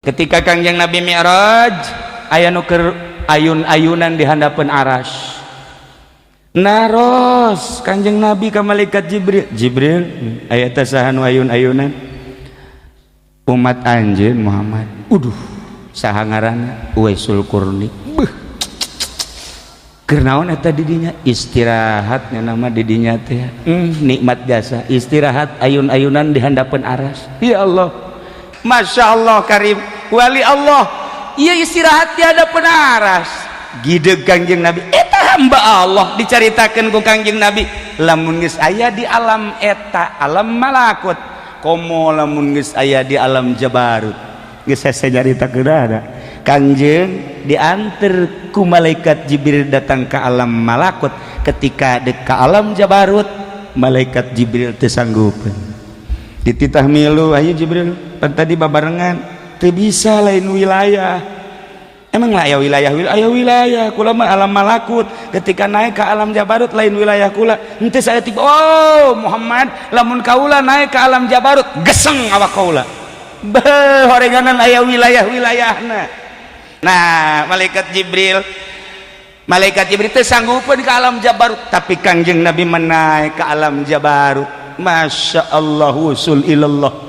Ketika Kangjeng Nabi Mi'raj, aya nu keur ayun-ayunan di handapeun aras. Naros Kanjeng Nabi ka malaikat Jibril, "Jibril, aya teh saha nu ayun-ayunan?" "Umat anjeun, Muhammad." "Uduh, saha ngaranna?" "Uwaisul Qurni." Beuh, keur naon eta di dinya? Istirahat nama di dinya teh. Nikmat jasa istirahat ayun-ayunan di handapeun aras. Ya Allah, Masya Allah, karim wali Allah. Iya, istirahat di hadapan aras. Gideg Kangjeng Nabi, eta hamba Allah. Dicaritakeun ku Kangjeng Nabi, lamun geus aya di alam eta, alam malakut, komo lamun geus aya di alam jabarut, geus hese nyaritakeun. Ada Kangjeng diantar ku malaikat Jibril datang ke alam malakut. Ketika dek ke alam jabarut, malaikat Jibril teu sanggupeun. Dititah milu, "Ayo Jibril, pan tadi babarengan." "Teu bisa, lain wilayah." "Emang lah aya wilayah?" "Wilayah, wilayah kula mah alam malakut. Ketika naik ke alam jabarut, lain wilayah kula." Henteu saya tiba. "Oh Muhammad, lamun kaula naik ke alam jabarut, geseng awak kaula." Beuh, horenganan aya wilayah-wilayahna. Nah, malaikat Jibril teu sanggupeun ke alam jabarut, tapi Kangjeng Nabi menaik ke alam jabarut. Masya Allah, wusul ilallah.